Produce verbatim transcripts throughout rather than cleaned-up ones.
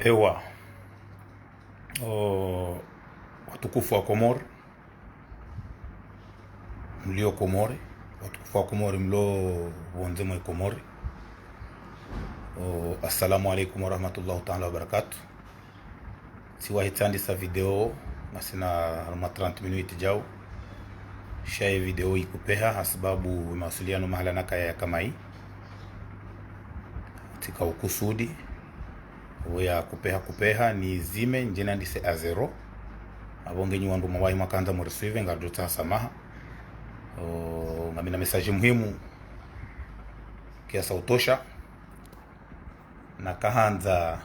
Ewa. O, watukufu wa Komori, mlio Komori, watukufu wa Komori mlio pvondze mwe Komori. O, assalamu alaikum warahmatullahi taala wabarakatuh. Tsiwahi tsandisa video, ngasina harumwa trente minutes djau. Sha ye video ikupeha, hasibabu mawasiliano mahala nakaya yakamayi. Tsika ukusudi oya kupeha kupeha nizime ndje nandise à zéro. Apvo nge nyi wandru mwawahi mwakandza murisuive, ngaridjo tsaha samaha. O, ngamina message muhimu kiasi utosha. Nakahandza,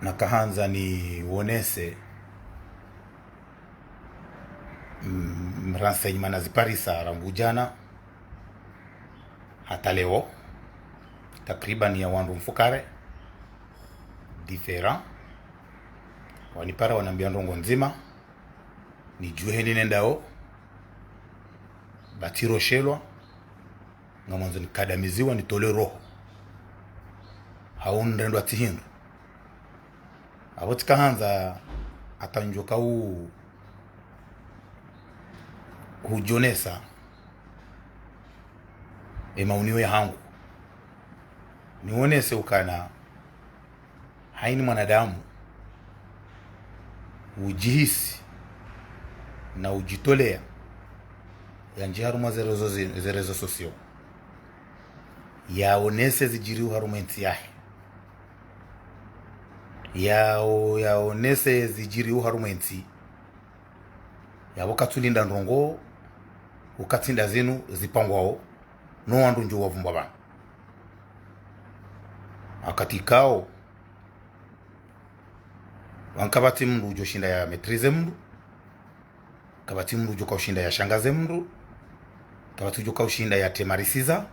nakahandza niwonese, mm, renseignement naziparisa rangu djana hata leo, takriban ya wandru mfukare différents. Wanipara wanambia ndrongo ndzima, nidjuwe heni nendao, ba tsiroshelwa, ngamwandzo nikadamiziwa, nitolwe roho. Hau nirendwa tsi hindru. Apvo tsikahandza hata ndjoka u hudjonesa emaonio yahangu. Niwonese ukana haina mwanadamu udjihisi na udjitolea yandje harumwa ze réseaux zi-, ze réseaux sociaux, yaonese zidjiriwo harumwa entsi yahe, yao-, yaonese zidjiriwo harumwa entsi. Yapvo katsulinda ndrongo, ukatsinda zinu zipangwao no wandru ndjo wavumbwa pvanu. Wakati kao, wankapvatsi mndru udjo shinda ya maîtriser mndru, kapvatsi mndru udjo kaushinda ya shangaze mndru, kapvatsi udjo kaushinda ya temarisiza.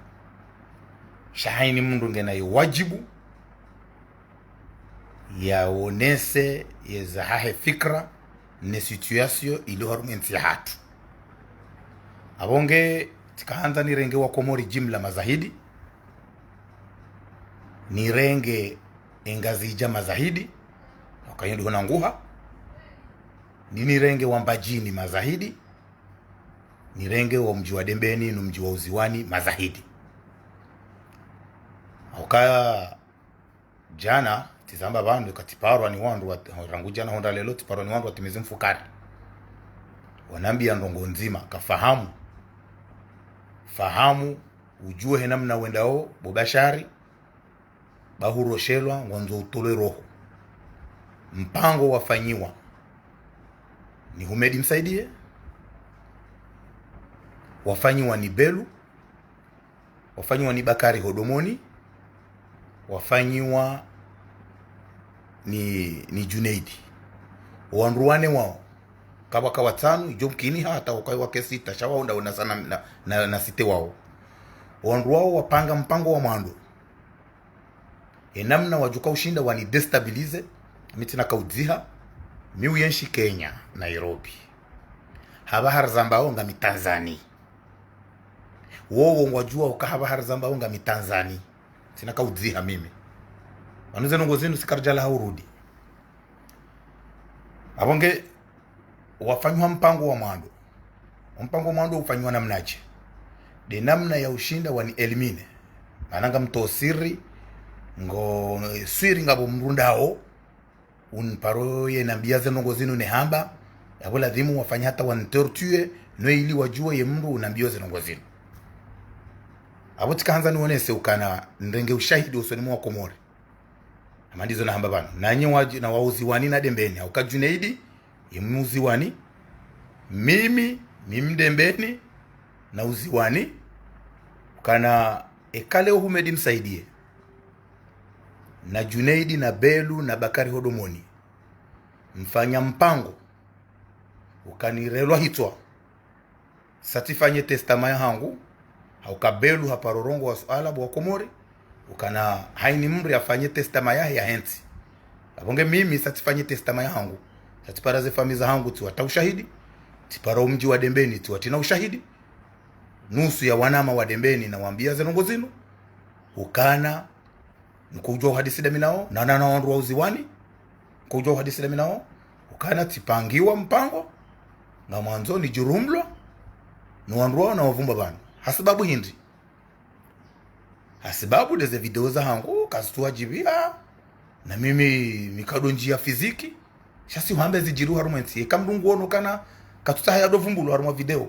Sha haina mndru ngena ye wadjibu yaonese yezahahe fikra ne situation ilio harumwa entsi yahatru. Apvo nge tsikahandza nirenge wa Komori jimla mazahidi, nirenge engazidja mazahidi, wakayendo hona nguha, ni nirenge wa Mbadjini mazahidi, nirenge wa mdji wa Dembeni no mdji wa Uziwani mazahidi. Hauka djana, tsizamba pvanu, katsiparwa ni wandru wa, rangu djana honda leo, tsiparwa ni wandru watimizi mfukare. Wanambia ndrongo ndzima, kafahamu. Fahamu, udjuwe he namna wendao, bo Bashari, ba huroshelwa, ngwandzo utolwe roho. Mpango wafanyiwa ni Humedi Msaidie, wafanyiwa ni Belu, wafanyiwa ni Bakari Hodomoni, wafanyiwa ni, ni Junaidi. Wandru wane wao, kapvwaka watsanu, idjo mkini hata wakayi wake sita, sha wao ndawo na sana na, na, na site wao. Wandru wao wapanga mpango wa mwando. Enamna wadjuka ushinda wani déstabiliser, mi tsina kaudziha, mi uyenshi Kenya, Nairobi. Hapvaha rizambao ngami Tanzani. Wowo ngwadjuwa uka hapvaha rizambao ngami Tanzani. Tsina kaudziha mimi. Pvanu ze ndrongo zinu tsikaridjala haurudi. Apvo nge wafanywa mpango wa mwando. Mpango wa mwando ufanywa namnadje? De namna ya ushinda wani éliminer. Mana ngamtosiri, ngo swiri ngapvo mrundao, uniparo ye nambia ze ndrongo zinu nehamba, yapvo ladhimu wafanya hata wani torture, no ili wadjuwe ye mndru unambio ze ndrongo zinu. Apvo tsikahandza niwonese ukana nirenge ushahidi usoni mwa Komori. Hama ndizo nahamba pvanu. Nanyi wa, na wa Uziwani na Dembeni. Hauka Junaidi, ye Muziwani. Mimi, mi Mdembeni, na Uziwani. Ukana ekale o Humedi Msaidie. Na Junaidi, na Belu, na Bakari Hodomoni. Mfanya mpango. Ukanirelwa hitswa. Sa tsifanye testament yahangu, hauka Belu haparo rongowa suala bo wa Komori, ukana haina mndru yafanye testament yahe ya hentsi. Apvo nge mimi sa tsifanye testament yahangu, sa tsipara ze famiyi zahangu tsiwatria ushahidi, tsipara o mdji wa Dembeni tsiwatrina ushahidi, nusu ya wanama wa Dembeni nawambia ze ndrongo zinu, Ukana nkoudjuwa uhadisi dami nawo, na, na, na wandru wa uziwani, nkoudjuwa uhadisi dami nawo, ukana tsipangiwa mpango, ngamwandzo nidjirumlwa, no wandru wawo na wavumba pvanu. Hasibabu hindri? Hasibabu ndeze video zahangu kazitsuwadjibiha, na mimi mi kado ndjiya fiziki, sha tsi hwamba zidjiri harumwa entsi, eka mndru nguono kana katsutsaha yado vumbulwa harumwa video.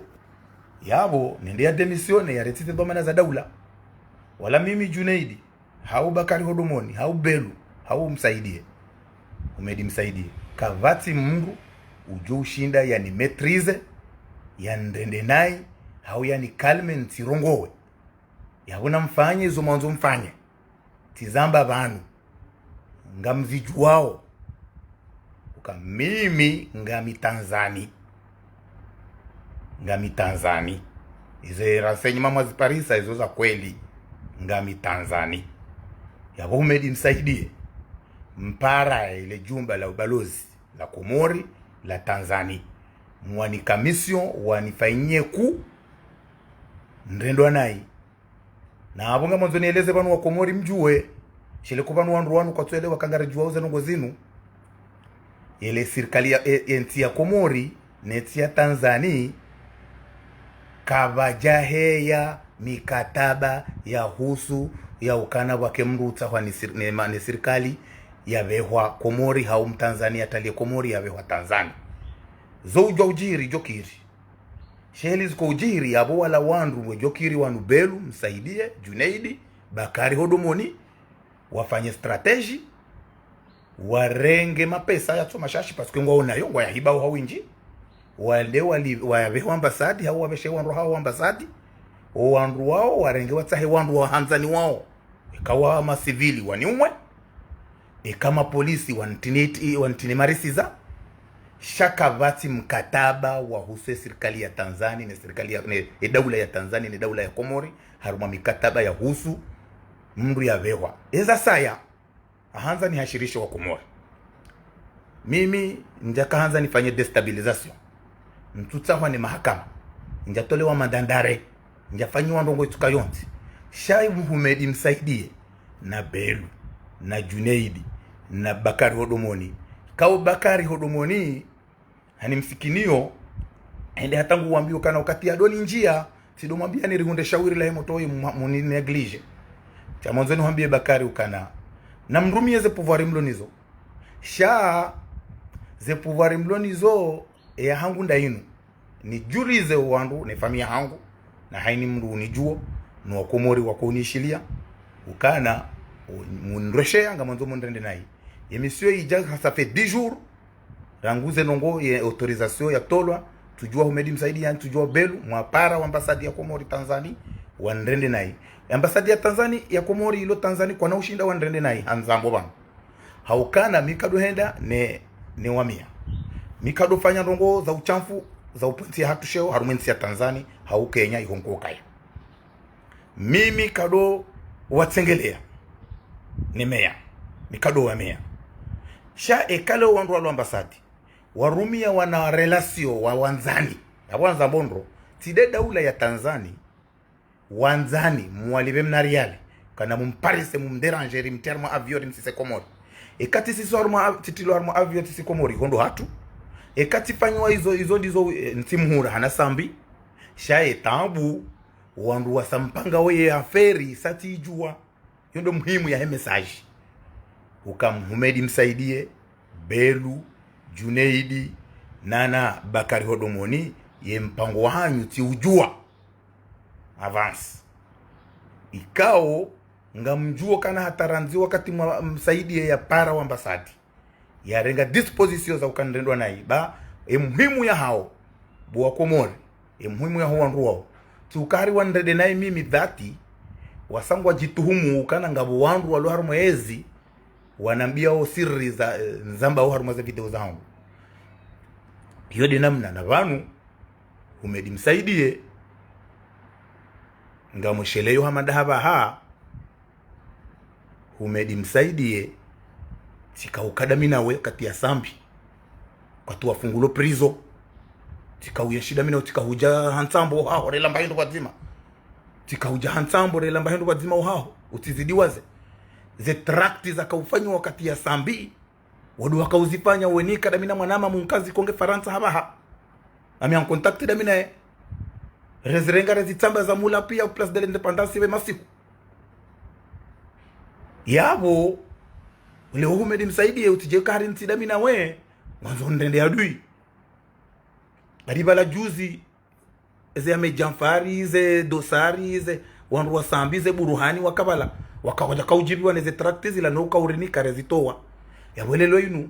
Yapvo, nende ya démissionner, yarentsi ze dhwamana za daula. Wala mimi Junaidi, hau Bakari Hodomoni, hau Belu, hau Msaidie. Humedi Msaidie. Kapvatsi mndru udjo ushinda yani maîtriser, yanirende nayi, hau yani calmer ntsirongowe. Yapvo namfanye izo mwandzo mfanye. Tsizamba pvanu. Ngamzidjuwao. Uka mimi ngami Tanzani. Ngami Tanzani. Ize renseignements mwaziparisa izo za kweli. Ngami Tanzani. Yapvo Humedi Msaidie. Mpara ile jumba la ubalozi la Komori la Tanzani. Mwanika mission wanifanyie ku nirendwa nayi. Na apvo ngamwandzo nieleze pvanu wa Komori mdjuwe, shele ko pvanu wandru wanu kwatsuelewa kangari djuwao ze ndrongo zinu. Yele sirikali ya, e, e ntsi ya Komori, ne ntsi ya Tanzani, kapvadjaheya mikataba ya husu ya ukana pvwake mndru utsahwa ni sir-, ne ma-, ne sirikali ya pvehwa Komori, hau Mtanzania yataliye Komori ya pvehwa Tanzani. Zo udjuwa udjiri, djo kiri. Sheli ziko udjiri, yapvo wala wandru wedjo kiri wanu Belu, Msaidie, Junaidi, Bakari Hodomoni, wafanye stratégie, warenge mapesa yatso mashashi, parce que ngwaonayo, ngwayahiba ha windji, wale wali, wayapvehe ambassade, hau wapveshe wandru hawo ambassade, o wandru wawo, warenge watsahe wandru wa handzani wawo. Eka wa masivili waniuwe, eka mapolisi wanitine, wanitine marisiza, sha kapvatsi mkataba wa husu e sirikali ya Tanzani, ne sirikali ya, ne, e daula ya Tanzani, ne daula ya Komori, harumwa mikataba ya husu mndru ya pvehwa. Eza saya, ahandza nihashirishe wa Komori. Mimi, ndjaka handza nifanye déstabilisation. Ntsutsahwa ne mahakama. Ndjatolewa mandat d'arrêt. Ndjafanyiwa ndrongo itsuka yontsi. Sha Humedi Msaidie, na Belu, na Junaidi, na Bakari Hodomoni. Kao Bakari Hodomoni, hani msikiniyo, hende hata nguwambiyo kana wakati yado nindjiya, tsido mwambiya nirihundre shawiri lahe motro ye mwa-, muni négligé. Sha mwandzo nihwambiye Bakari ukana. Na mrumie ze pouvoir mlo nizo. Sha, ze pouvoir mlo nizo, e yahangu nda inu. Nidjulize wandru, ne famiyi yahangu, na haini mndru unidjuwo, no wa Komori wako unishiliya, ukana, u-, munresheya ngamwandzo munirende nayi. Ye mission idja, ça fait dix jours, rangu ze ndrongo ye autorisation yatolwa, tsudjuwa Humedi Msaidie, tsudjuwa Belu, mwapara wa ambassade ya Komori Tanzani, wanirende nayi. Ambassade ya Tanzani, ya Komori ilo Tanzani, kwana ushinda wanirende nayi, handzambo pvanu. Haukana mi kado henda ne, ne wamiya. Mi kado fanya ndrongo za ushamfu, za upventsi ya hatru sheo, harumwa entsi ya Tanzani, hau Kenya, iho nko kaya. Mimi kado watsengeleya. Ne meya. Mi kado wameya. Sha eka le wandru walo ambassade. Warumiya wana relation wa wandzani. Yapvo handzambo ndro. Tsi nde daula ya Tanzani. Wandzani, mwalipve mna riali. Kana mumparise, mumdéranger, rimtria harumwa avion, rimsise Komori. Eka tsisiswa harumwa av-, tsitilwa harumwa avion, tsisi Komori, ho ndo hatru. Eka tsifanyiwa izo, izo ndizo, eh, ntsi mhura, hana sambi. Sha ye taabu, wandru wasa mpanga weye affaire, sa tsidjuwa. Yo ndo muhimu yahe message. Uka Humedi Msaidie, Belu, Junaidi, nana Bakari Hodomoni, ye mpango wahanyu tsiudjuwa. Avance. Ikao, ngamdjuwo kana hata randzi wakati mwa Msaidie yapara wa ambassade. Yarenga disposition za ukanirendwa nayi. Ba, e muhimu yahao, bo wa Komori, e muhimu yaho wandru wawo. Tsi ukari wanirende nayi mimi dhati, wasa ngwadjituhumu ukana ngapvo wandru walo harumwa ezi, wanambiya o siri za, eh, ndzambao harumwa ze video zahangu. Iyo nde namna na pvanu, Humedi Msaidie, ngamwisheleyo hama ndahapvaha, Humedi Msaidie, tsika ukada mi nawe kati ya sambi. Kati wafungulo prison. Tsika uyenshi nda mi nawe, tsika hudja ha ntsambo haho, relamba hindru pvadzima. Tsika hudja ha ntsambo, relamba hindru pvadzima uhaho. Utsizidiwaze. Ze trakti zaka ufanywa wakati ya Sambi, wandru waka uzifanya wenika dami na mwanama munkazi konge Farantsa hapvaha. Ami en contact dami naye. Rezirenga rezitsamba za mula piya Place de l'Indépendance pve masiku. Yapvo, ule Ahmed Msaidie utsidje ukahari ntsi dami nawe, ngwandzo nirende adui. Bari pvala juzi, ze Ahmed Djanfari, ze Dosari, ze wandru wa Sambi, ze Buruhani waka pvala. Waka wadja ka udjibiwa ne ze trakti zila no uka urinika rezitowa. Yapvo leo inu,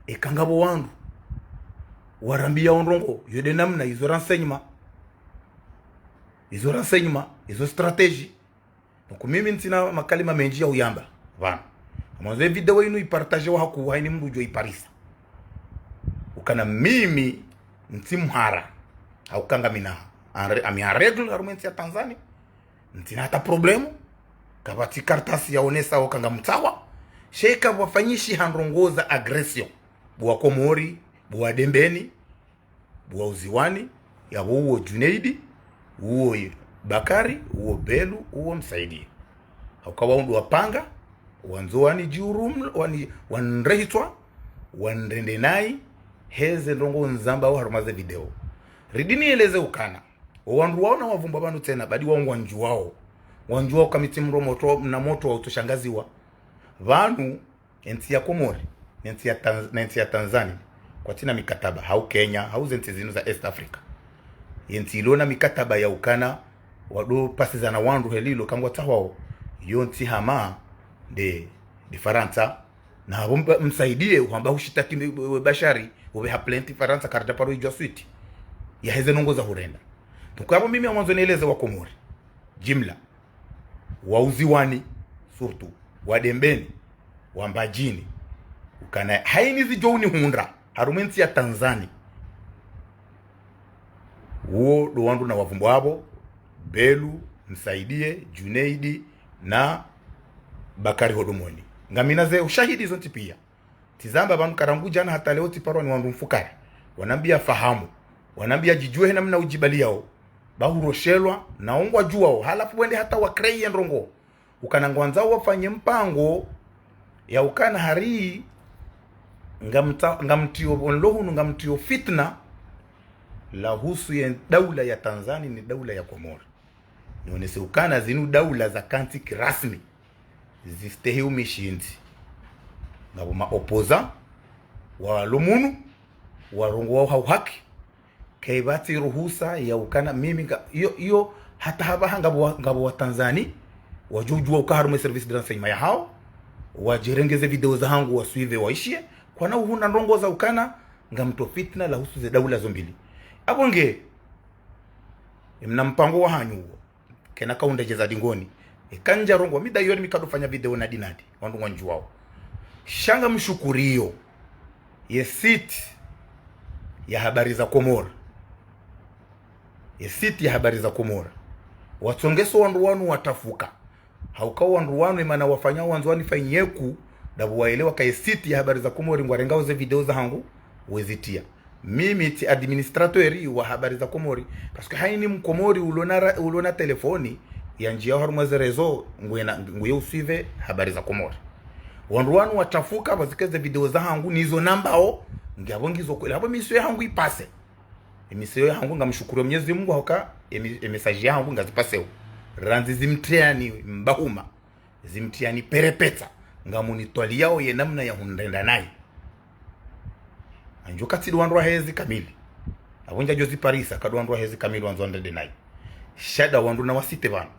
eka ngapvo wandru warambiya ondrongo, yo nde namna izo renseignement. Izo renseignement, izo stratégie. Donc mimi ntsina makalima mendji ya uyamba pvanu. Amwandzo ye video inu ipartagewa haku haini mndru udjo iparisa. Ukana mimi ntsi mhara. Hauka ngami na, en ré-, ami en règle harumwa entsi ya Tanzanie. Ntsina hata problème. Kapvatsi kartasi yaonesa uka ngamtsawa. Sha eka pvwafanyishiha ndrongo za agression, bo wa Komori, bo wa Dembeni, bo wa Uziwani, yapvo uwo Junaidi, uwo Bakari, uwo Belu, uwo Msaidie. Hauka wao ndo wapanga, wandzo wani djurum, wani, wanirehitswa, wanirende nayi, heze ndrongo nizambao harumwa ze video. Ridi nieleze ukana, wo wandru wao na wavumbwa pvanu tsena, badi wao ngwandjuwao. Ngwandjuwao ka mi tsi mndru motro, mna motro wa utsoshangaziwa. Pvanu, entsi ya Komori, ne ntsi ya Tanz-, ne ntsi ya Tanzania, kwatsina mikataba, hau Kenya, hau ze ntsi zinu za East Africa. Ye ntsi ilo na mikataba ya ukana, wandru pasizana wandru heli ilo ka ngwatsahwao, yo ntsi hama nde, nde Farantsa, na hapvo mba-, Msaidie, uhamba hushitaki mbe-, we Bashari, upveha plainte Farantsa, karidja paro idjuwa suite. Ya heze ndrongo za hurenda. Donc hapvo mimi ngamwandzo nieleze wa Komori. Jimla. Wa Uziwani, surtout. Wa Dembeni. Wa Mbadjini. Ukana, haini zidjo unihundra. Harumwa entsi ya Tanzania. Uwo ndo wandru na wavumbwa apvo, Belu, Msaidie, Junaidi, na Bakari Hodomoni. Ngamina ze ushahidi zontsi piya. Tsizamba pvanu ka rangu djana hata leo tsiparwa ni wandru mfukare. Wanambiya fahamu. Wanambiya djidjuwe he namna udjibaliyao. Ba huroshelwa, na wo ngwadjuwao. Halafu wende hata wa créer ndrongo. Ukana ngwandzao wafanye mpango, ya ukana hari, ngamta-, ngamtriyo onlohunu, ngamtriyo fitna, la husu ye daula ya Tanzania ni daula ya Komori. Nionese ukana zinu daula za kantsi kirasmi. Zistehi umishindzi. Ngapvo ma opposant, wa lumunu, warongowa ha uhaki. Kaipvatsi ruhusa ya ukana mimi nga, iyo, iyo, hata hapvaha ngapvo wa, ngapvo wa Tanzania, wadjo udjuwa uka harumwa service de renseignement yahao, wadjerenge ze video zahangu wa suivre waishiye, kwana uhundra ndrongo za ukana, ngamtro fitna la husu ze daula zo mbili. Apvo nge, emna mpango wahanyu uwo. Kena kaunda djeza dingoni. Eka ndjarongowa, mi dayori mi kadofanya video nadi nadi. Wandru ngwandjuwao. Sha ngamshukuriyo. Ye site ya Habari za Komori. Ye site ya Habari za Komori. Watsongeso wandru wanu watrafuka. Hauka wandru wanu emana wafanya wandzo wanifanyiye ku, dapvo waelewa ka ye site ya Habari za Komori ngwarengao ze video zahangu, wezitiya. Mimi tsi administrateur wa Habari za Komori. Parce que haini Mkomori ulo na ra-, ulo na telefoni, yandjiya harumwa ze réseaux, ngwena, nguye usuivre Habari za Komori. Wandru wanu watrafuka, pvwazike ze video zahangu, nizo nambao, ngapvo ngizo kweli. Hapvo emission yahangu ipase. Emission yahangu ngamshukuru Mwenyezi Mungu, hauka emi-, emessage yahangu ngazipaseo. Randzi zimtriyani mbahuma. Zimtriyani perepetsa, ngamunitwaliyao ye namna ya hunirenda nayi. Andjo katsi ndo wandru wa hezi kamili. Apvo ndjadjo ziparisa, ka ndo wandru wa hezi kamili wandzo wanirende nayi. Sha nda wandru na wasite pvanu.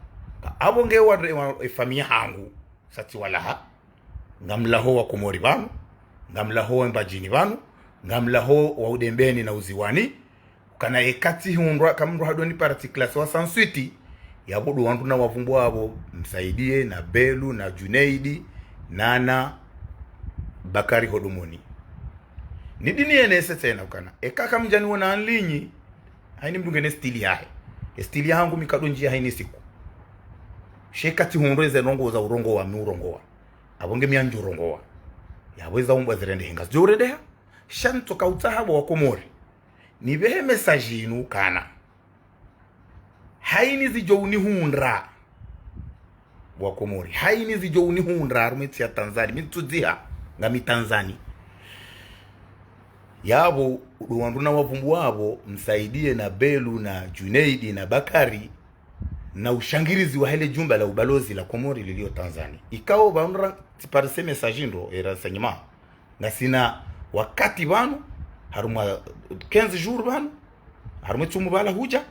Ka apvo nge wa, wa, efamiya hangu, satsi walaha. Ngamlaho wa Komori pvanu, ngamlaho wa Mbadjini pvanu, ngamlaho wa Udembeni na Uziwani, ukana eka tsihundrwa, ka mndru hadoni parti classe wa sans suite, yapvo ndo wandru na wavumbwa apvo, Msaidie, na Belu, na Junaidi, na, na Bakari Hodomoni. Nidi niyenese tsena ukana, eka kamdjaniwona en ligne, haini mndru ngena style yahe. Style yahangu mi kadondjiya haini siku. Sha eka tsihundrwa eze ndrongo za urongowa, mi urongowa. Apvo nge mi andjo urongowa. Yapvo eza umbwa zirendehe ngazidjo urendeha. Sha ntsoka utsaha bo wa Komori. Nipvehe message inu ukana. Haini zidjo unihundra. wa Komori. Hayini zidjo unihundra harumwa entsi ya Tanzani, mi ntsudziha, ngami Tanzani. Yapvo, ndo wandru nawavumbuwa pvo, Msaidie na Belu na Junaidi na Bakari, na ushangirizi wahe le jumba la ubalozi la Komori lilio Tanzani. Ikao pvanu ra, tsiparise message ndo, e renseignement. Ngasina wakati pvanu, harumwa quinze jours pvanu, harumwa entsumu pvala hudja,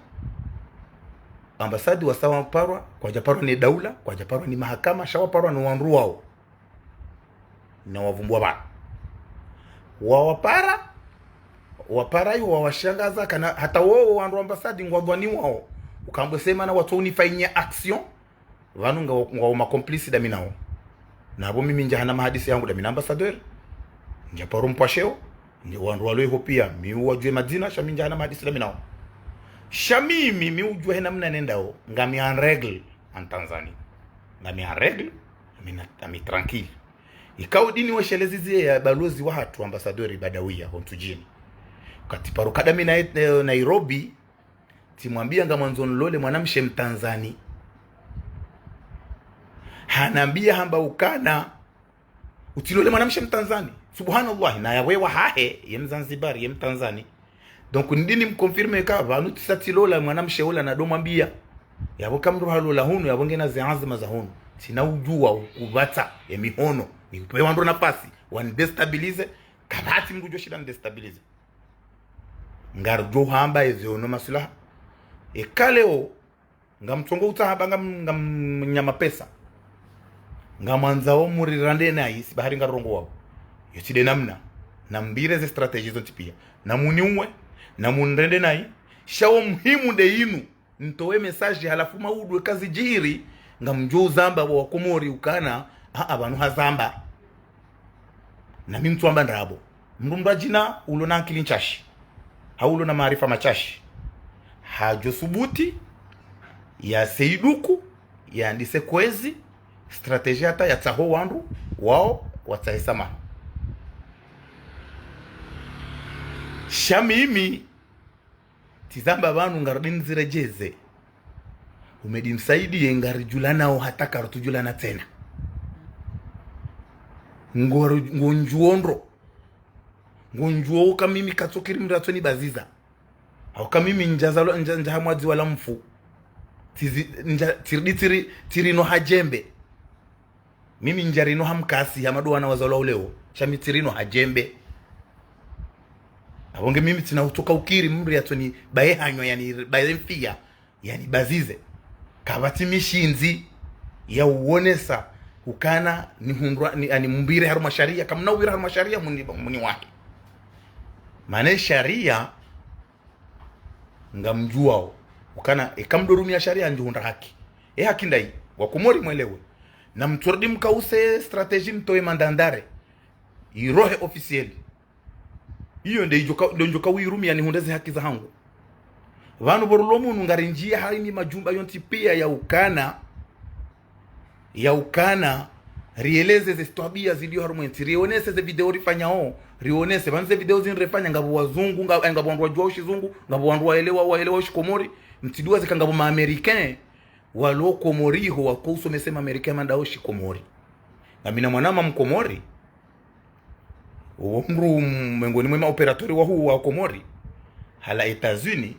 ambassade wasa waparwa, kwadjaparwa ne daula, kwadjaparwa ni mahakama, sha waparwa no wandru wao. Nawavumbuwa pvanu. Wawapara, wapara iwo wawashangaza, kana hata wowo wandru ambassade ngwadhwaniwao. Ukambwe sema na watso unifanyia action, pvanu nga, ngwao ma complice dami nao. Napvo mimi ndjahana mahadisi yahangu dami na ambassadeur. Ndjaparo mpvwasheo. Ndje wandru walo iho pia, mi uwadjuwe madzina, sha mi ndjahana mahadisi dami nao. Sha mimi, mi udjuwa he namna nendao, ngami en règle en Tanzanie. Ngami en règle, ngami na, ngami tranquille. Ikao ndo nihwesheleze ziye ya balozi wahatru, ambassadeur Badawiya, ho Ntsudjini. Wakati paro kadja mi na, eh, Nairobi, tsimwambia ngamwandzo nilole mwanamshe Mtanzani. Hanambia hamba ukana, utsilole mwanamshe Mtanzani. Subhanallah, na yapvo ye wahahe, ye Mzanzibari, ye Mtanzani. Donc, ndo nimconfirme ka pvanu tsisa tsilola mwanamshe ola na ndo mwambia. Yapvo ka mndru halola hunu, yapvo ngena ze anzima za hunu. Tsina udjuwa ukupvatsa ye mihono, nikupe wandru nafasi, wanidéstabiliser, kapvatsi mndru djoshinda nidéstabiliser. Ngaridjo hamba eze ono maslaha. Eka leo, ngamtsongo utsaha hamba ngam, ngamnyama pesa. Ngamwandzao murirande nayi, si bahari ngarongowao. Yo tsi nde namna. Nambire ze stratégie zontsi pia. Namuniuwe, namunirende nayi. Sha wo muhimu nde yinu. Ntowe message halafu maudu eka zidjiri, ngamdjo uzamba wa Komori ukana, aa, pvanu hazamba. Na mi ntsuamba ndrabo. Mndru mndru adjina, ulo na ankili ntsashi. Hau ulo na maarifa matshashi. Hadjo subuti, yase iduku, yandise kwezi, stratégie hata yatsaho wandru, wao, watsahe samaha. Sha mimi, tsizamba pvanu ngarudi niziredjeze. Houmed Msaidié ngaridjulanao hata karutsudjulana tsena. Ngo, ngondjuo ndro. Ngondjuo uka mimi katsokiri mndru atsonibaziza. Hauka mimi ndjazalwa, ndja, ndjaha mwadzi wala mfu. Tsizi, ndja, tsiridi tsiri, tsirino ha djembe. Mimi ndjarino ha mkasi, hama ndo wana wazalwa uleo. Sha mi tsirino ha djembe. Apvo nge mimi tsina utsoka ukiri mndru yatsonibaye hanywa, yanibaye mfiya, yanibazize. Kapvatsi mishindzi ya uonesa ukana nihundrwa, ni, ani mbire harumwa sharia, kamna uwira harumwa sharia muni, muni wahe. Mana sharia ngamdjuao ukana, eka mdorumia sharia ndjuhundra haki. E haki ndayi, wa Komori mwelewe. Na mtsordi mkause stratégie mtowe mandandare. Irohe officiel. Iyo nde idjoka, ndo ndjoka uirumia nihundre ze haki zahangu. Pvanu pvo rulo munu ngarindjia hayini majumba yontsi pia ya ukana, ya ukana, rieleze ze twabia zilio harumwa entsi, rionese ze video rifanyao, rionese, pvanu ze video zinu rifanya, ngapvo wazungu, nga, eh, ngapvo wandru wadjuao shizungu, ngapvo wandru waelewa, waelewa shikomori, mtsidjuwa zika ngapvo ma Américain, walo Komori ho, wako usomese ma Américain mandao shikomori. Ngamina mwanama Mkomori, uwo mndru mwengoni mwe ma opérateur wahuu wa Komori, hala États-Unis,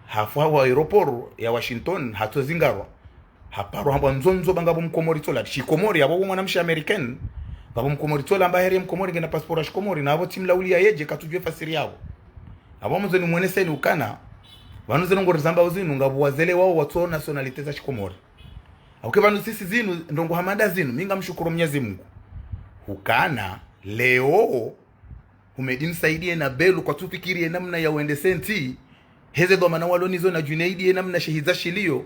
hafwa ho aéroport ya Washington, hatsozingarwa. Haparwa hambwa ndzondzo ba ngapvo Mkomori tsola. Shikomori, apvo mwanamshe Américaine, ngapvo Mkomori tsola amba heri Mkomori ngena passeport ya Shikomori, na apvo tsimlaulia yedje katsudjuwa fasiri yapvo. Apvo mwandzo nimwoneseni ukana, pvanu zinu ngori zambao zinu, ngapvo wazee wao watso nationalité za Shikomori. Auke pvanu sisi zinu, ndrongo hama nda zinu, mi ngamshukuru Mwenyezi Mungu. Ukana, leo, Houmed Msaidié na Belou kwatsufikiri ye namna ya wendese ntsi, heze dhwamana walo nizo na Junaidi ye namna shehi za shilio,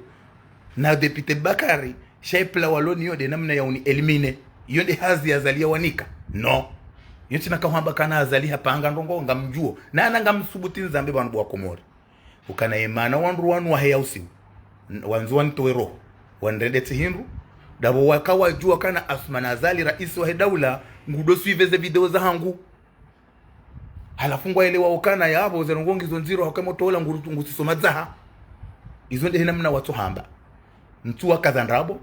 na député Bakari, sha ye plan walo niyo nde namna ya uni éliminer. Iyo nde hazi ya Azali ya wanika. Non. Iyo tsi naka hwamba kana Azali hapanga ndrongo ngamdjuo. Na, na ngamsubuti nizambe pvanu bo wa Komori. Ukana ye mana wandru wanu waheya usiu. N-, wandzo wanitowe roho. Wanirende tsi hindru. Ndapvo waka wadjua kana Assoumani Azali, raisi wahe daula, ngudo suivre ze video zahangu. Halafu ngwaelewa ukana yapvo ze ndrongo ngizo ndziro hauka motola nguru-, ngutsisoma dzaha. Izo nde he namna watsohamba. Ntsu wakaza ndrabo.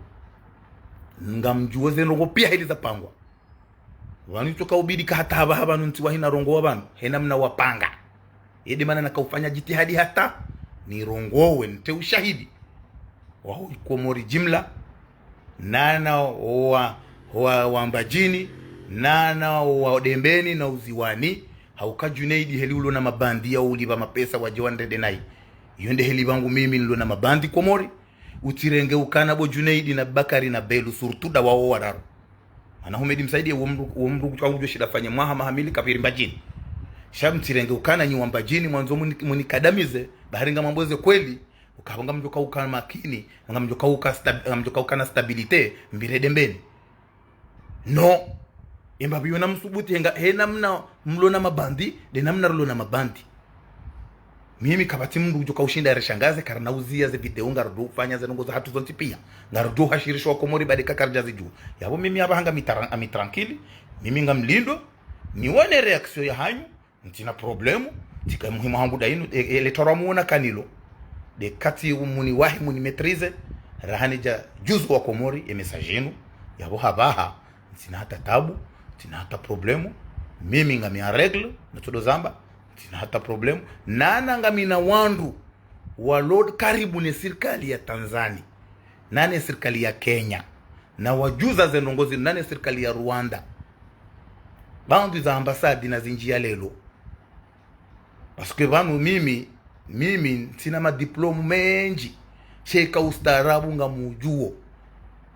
Ngamdjuo ze ndrongoo pia heli zapangwa. Pvanu itsoka ubidi ka hata hapvaha pvanu ntsiwahi narongowa pvanu, hena mna wapanga. Yede mana nakaufanya jitihadi hata nirongowe, ntre ushahidi waho Komori jimla, nana wa, wa, wa Mbadjini, nana wa Dembeni na Uziwani, hauka Junaidi heli ulo na mabandi ya ulipva mapesa waje wandrende nayi. Iyo nde heli pvangu mimi nilo na mabandi Komori, utsirenge ukana bo Junaidi na Bakari na Belu surtout nda wawo wararu. Mana Humedi Msaidie, uwo mndru, uwo mndru kutwa udjo shinda fanye mwaha maha mili kapviri Mbadjini. Sha mtsirenge ukana nyi wa Mbadjini mwandzo muni, munikadamize, bahari ngamwambo ze kweli, ukapvo ngamdjoka uka makini, ngamdjoka uka stab-, ngamdjoka ukana stabilité, mbire Dembeni. Non. Emba pviyo na msubuti henga, hena mna mlo na mabandi, nde na mna rilo na mabandi. Mimi kapvatsi mndru udjoka ushinda yarishangaze, karina uziya ze video ngarudjo ufanya ze ndrongoo zahatru zontsi pia. Ngarudjo uhashirisha wa Komori baada ka karidja zidjuwa. Yapvo mimi hapvaha ngami tra-, ngami tranquille, mimi ngamlindo, niwone réaction yahanyu, ntsina problème, tsika muhimu hangu nda inu, e, e, le toro muona kanilo. Nde kati muniwahi munimaîtriser, raha nidja djuza wa Komori, ye message inu, yapvo hapvaha, ntsina hata tabu, ntsina hata problème, mimi ngami en règle, natsodo zamba, ntsina hata problème, nana ngamina wandru, walo karibu ne sirikali ya Tanzanie, nane sirikali ya Kenya, nawadjuza ze ndrongoo zinu, nane sirikali ya Rwanda. Pvandru za ambassade nazindjiya lelo. Parce que pvanu mimi, mimi ntsina madiplôme mendji, sha eka ustaarabu ngamudjuo.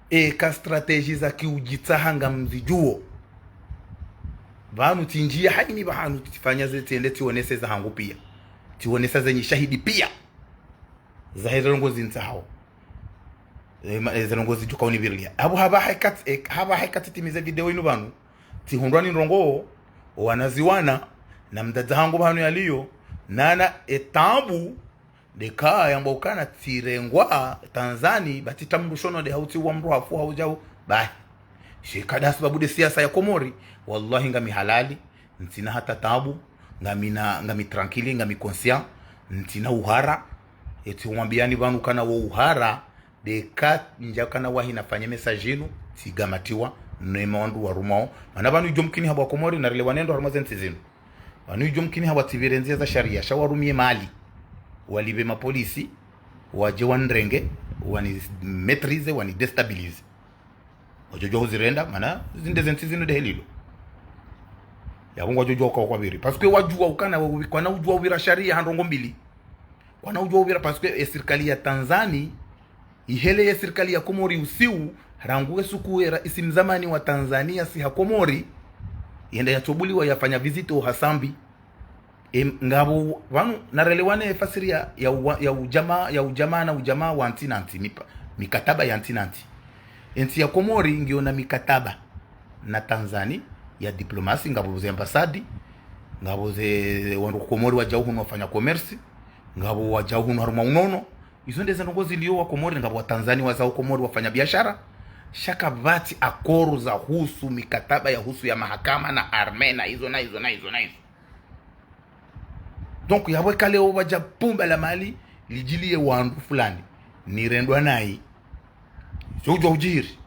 Eka stratégie za kiudjitsaha ngamzidjuo. Pvanu tsindjiya hayini pvahanu tsifanya ze tsiende tsionese zahangu pia. Tsionesa ze nyishahidi pia. Zahe ze ndrongoo zintsahao. E, ma-, e, ze ndrongoo zidjoka unipvirilia. Hapvo hapvaha eka tsi-, e, hapvaha eka tsitimize video inu pvanu, tsihundrwa ni ndrongoo, owanaziwana, na mdzadze hangu pvanu yaliyo, nana etabu, nde ka yamba ukana tsirengwa Tanzanie, ba tsi ta mndru shono nde hau tsiwa mndru hafu hau djau, bahi. Sha eka nda sababu nde siasa ya Komori, wallahi ngami halali, ntsina hata tabu, ngamina, ngami tranquille, ngami conscient, ntsina uhara, etsi umwambiyani pvanu kana wo uhara, nde ka ndja kana wahi nafanye message inu, tsigamatiwa, ne mawandru warumwao. Mana pvanu idjo mkini hapvo wa Komori, narelewane ndo harumwa ze ntsi zinu. Pvanu idjo mkini hapvo tsipvire ndziya za sharia, sha warumiye mali. Walipve mapolisi, wadje wanirenge, wanimaîtriser, wanidéstabiliser. Wadjodjuwa uzirenda, mana zinde ze ntsi zinu nde heli lo. Yapvo ngwadjodjuwa uka kwapviri. Parce que wadjuwa ukana, wa-, kwana udjuwa upvira sharia ha ndrongoo mbili. Kwana udjuwa upvira, parce que e sirikali ya Tanzanie, ihele ye sirikali ya Komori usiu, rangu esuku e raisi mzamani wa Tanzania yasiha Komori, yende yatsobuliwa yafanya visite oha Sambi. Em, ngapvo pvanu, narelewane efasiri ya, ya uwa-, ya udjamaa, ya udjamaa na udjamaa wa ntsi na ntsi, mipa-, mikataba ya ntsi na ntsi. Entsi ya Komori ngiyo na mikataba na Tanzanie ya diplomasi, ngapvo ze ambassade, ngapvo ze wandru Komori wadjao hunu wafanya commerce, ngapvo wadjao hunu harumwa unono. Izo nde ze ndrongoo ziliyo wa Komori, ngapvo wa Tanzanie wazao Komori wafanya biashara. Sha kapvatsi accord za husu mikataba ya husu ya mahakama na armée na izo, na izo, na izo, na izo. Donc, yapvo eka leo pvadja pumba la mali, lidjiliye wandru fulani, nirendwa nayi. Zo udjuwa udjiri.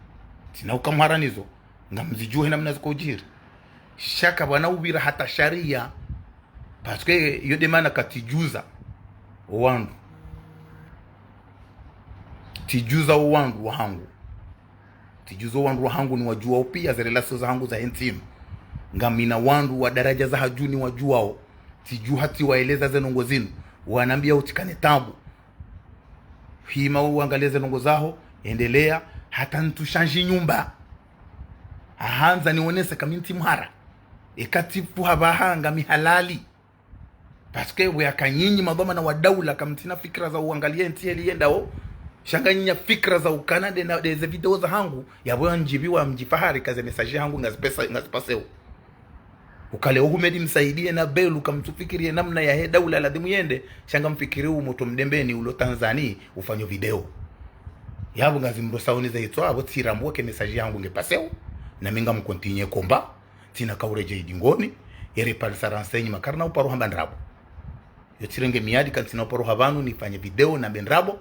Tsina ukamhara nizo. Ngamzidjuo hena mna ziko udjiri. Sha kapvana upvira hata sharia. Parce que iyo nde mana ka tsidjuza owandru. Tsidjuza owandru wahangu. Tsidjuza owandru wahangu niwadjuwao pia ze relations zahangu zahe ntsi inu. Ngamina wandru wa daraja za hadju niwadjuwao. Tsidjuha tsiwaeleza ze ndrongoo zinu. Wanambiya utsikane tabu. Hima uangaliye ze ndrongoo zaho, endelea, hata ntsu shandji nyumba. Ahandza nionese ka mi ntsi mhara. Eka tsifu hapvaha ngami halali. Parce que pvo yaka nyinyi madhwamana wa daula kamtsina fikira za uangaliya entsi heli yendao. Sha nga nyinyi fikira za ukana nde na, nde ze video zahangu, yapvo yandjipviwa mdjifahari ka ze message zahangu ngazipesa, ngazipaseo. Ukale o Humedi Msaidie na Belu kamtsufikiri ye namna yahe daula ladhimu yende, sha ngamfikiri u moto Mdembeni ulo Tanzanie ufanyo video. Yapvo ngazimrosaoni za hitswa, apvo tsirambuwa ke message yahangu ngepaseo, na mi ngamcontinuer combat, tsina kauredjeyi dingoni, yere parisa renseignement, karina uparo hamba ndrabo. Yo tsirenge miadi kantsina uparo ha pvanu nifanye video nambe ndrabo,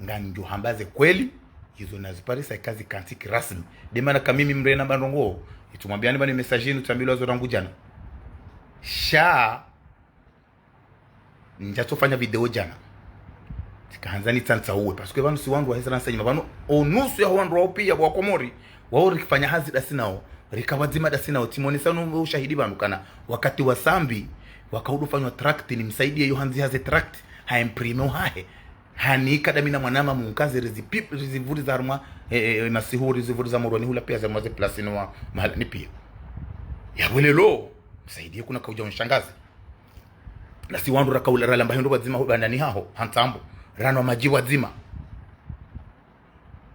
ngandjo hamba ze kweli, Izo naziparisa ikazi kantiki rasmi. Nde mana ka mimi mrena bandrongo. Itsu mwambiani bani message inu tsambilwa zo rangu djana. Sha ndjatsofanya video djana. Tsikahandza nitsantsauwe. Parce que pvanu si wandru waheza renseignement. Pvanu onusu ya wandru wao pia wa Komori. Wao rikifanya hazi ndasi nao. Rika pvadzima ndasi nao. Tsimonesa no ushahidi pvanu kana. Wakati wa Sambi, wakaudufanywa tract, ni Msaidie yo handzi haze tract. Ha imprime uhahe. Hanika ndami na mwanama munkaze rizipi-, rizivuriza harumwa, eh, eh, masihu rizivuriza Moroni hula pia zarumwa ze place no wa mahala ni pia. Yapvo leo, Msaidie kuna kaudja unishangaze. Nasi wandru rakaula ralamba hindru pvadzima ho bandani haho, ha Ntsambu. Ranwa madji pvadzima.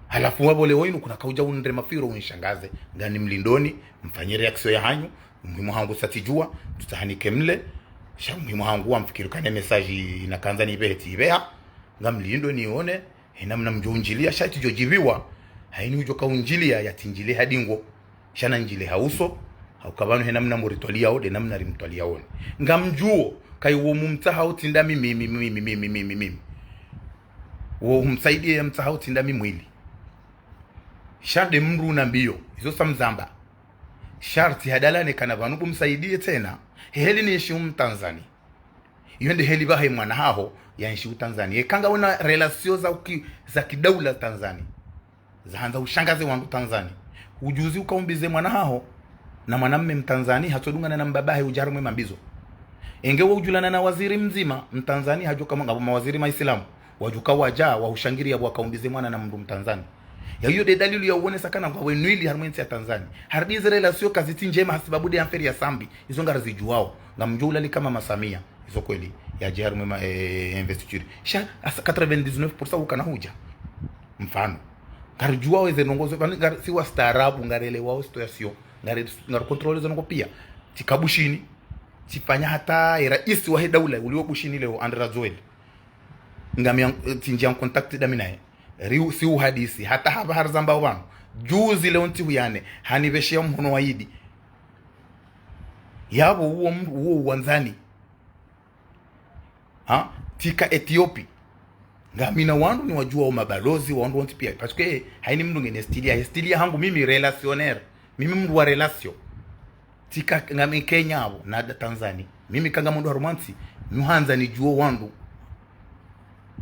Halafu wapvo leo inu kuna kaudja unre mafiro unishangaze. Ngani mlindoni, mfanye réaction ya hanyu, muhimu hangu satsidjuwa, tsutsahanike mle, sha muhimu hangu wamfikiri kana message inakandza nipvehe tsiipveha, ngamlindo nione, he namna mdjo undjilia, sha tsidjo djiviwa, haini udjo kaundjilia, yatsindjile ha dingo, sha nandjile ha uso, hauka pvanu he namna muritwaliao, nde namna rimtwaliaoni. Ngamdjuo, kayi wo mumtsahao tsi ndami mimi, mimi, mimi, mimi, mimi. Wo Msaidie yamtsahao tsi ndami mwili. Sha nde mdru una mbio, izo sa mzamba. Sharti hadalane kana pvanu bo Msaidie tsena. Heli nienshi umu Tanzani. Iyo nde heli pvahe mwana haho, yaenshi u Tanzani. Yeka ngawena relation za uki-, za kidaula Tanzani. Zahandza ushangaze wandru Tanzani. Ujuzi ukaumbize mwana haho, na mwanamme Mtanzani, hatsodungana na mbabahe udja harumwa mambizo. Enge wo udjulana na waziri mdzima, Mtanzani, hadjoka mwa-, ngapvo mawaziri Maisilamu. Wadjuka wadja, wahushangiria wakaumbize mwana na mdru Mtanzani. Ya iyo nde dalilu ya uonesa kana ngwa wenwili harumwa entsi ya Tanzani. Harudi ze relation kazitsi ndjema hasibabu nde affaire ya Sambi. Izo ngarizidjuwao. Ngamdjo ulali kama masamia. Izo kweli. Yadje harumwa ma-, eh, investiture. Sha, asa quatre-vingt-dix-neuf pour cent ukana hudja. Mfano. Ngaridjuwao eze ndrongo zo, pvani ngari-, si wastaarabu, ngarelewao situation. Ngari-, ngaricontrôle ze ndrongo pia. Tsika Bushini. Tsifanya hata e raisi wahe daula, ulio Bushini leo, Andry Rajoelina. Ngami an-, eh, tsindji en contact ndami naye. Riu-, si uhadisi, hata hapva harizamba pvanu. Juzi leo ntsihu ya nne, hanipveshea mhono wa idi. Yapvo uwo mdru, uwo uwandzani. Ha? Tsika Ethiopie. Ngamina wandru niwadjuwao mabalozi, wandru wontsi pia. Parce que, haini mdru ngena style ya, style ya hangu mimi relationnaire. Mimi mdru wa relation. Tsika ngami Kenya apvo, na da Tanzania. Mimi kanga mdru harumwa ntsi, nuhandza nidjuwe wandru.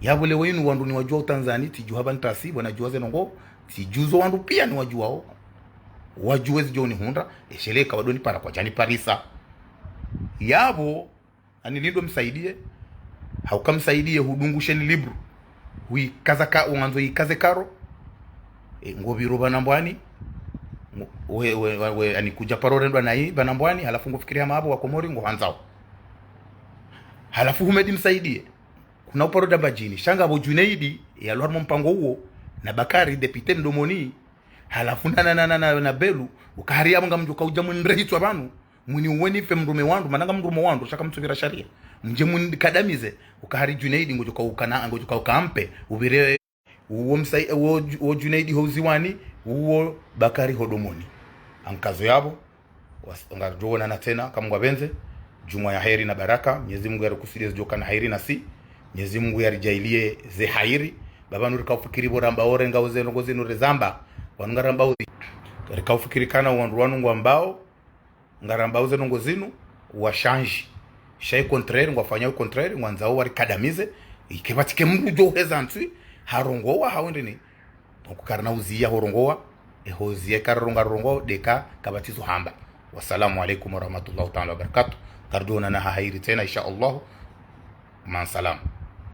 Yapvo leo inu wandru niwadjuwao Tanzania, tsidjuha pvanu ntasi, pvo nadjuwa ze ndrongo, tsidjuzo wandru pia niwadjuwao. Wadjuwe zidjo unihundra, esheleka wadonipara kwadjaniparisa. Yapvo, ani lindo Msaidie, hauka Msaidie hudungu chaîne libre. Huikaza ka, uandzo ikaze karo. E, ngopviro pvanu mbwani. Ngo-, we, we, we, we, ani kudja paro rendwa nayi, pvanu mbwani, halafu ngofikiri hama apvo wa Komori, ngohandzao. Halafu Houmed Msaidie. Kuna uparo Dambadjini. Sha ngapvo Djunaidi, yalo harumwa mpango uwo, na Bakari, député Mdomoni. Halafu na, na, na, na, na, na Belu, ukahari yapvo ngamdjo kaudja mwinre hitswa pvanu. Mwini uweni fe mrume wandru, mana ngamrume wandru, sha kamtsupvira sharia. Mdje mwinikadamize, ukahari Djunaidi ngodjo kaukana, ngodjo kauka ampe, upvire uwo Msai-, uwo, uwo Djunaidi ho Ndzuwani, uwo Bakari ho Domoni. Ankazo yapvo, was-, ngaridjo wonana tsena, ka Mngu yapvendze, djumwa ya heri na baraka, Mnyezi Mngu yarikusudiye zidjoka na heri nasi, Mnyezi Mngu yaridjaaliye ze heri, ba pvanu rikaufikiri pvo ramba ore ngauze ndrongo zinu rezamba, wanu ngaramba ore. Rikaufikiri kana wandru wanu ngwambao, ngarambao ze ndrongo zinu, washanji. Sha i contraire, ngwafanya i contraire, ngwandzao warikadamize, ike pvatsike mdru djo uheza ntswi, harongowa hawendeni. Donc, karina uziya horongowa, eho ziya kararonga rongowa, ndeka kapvatsi zo hamba. Wassalamu alaikum warahmatullahi taala wabarakatuh. Ngaridjo onana ha heri tsena, insha Allah. Maa salam.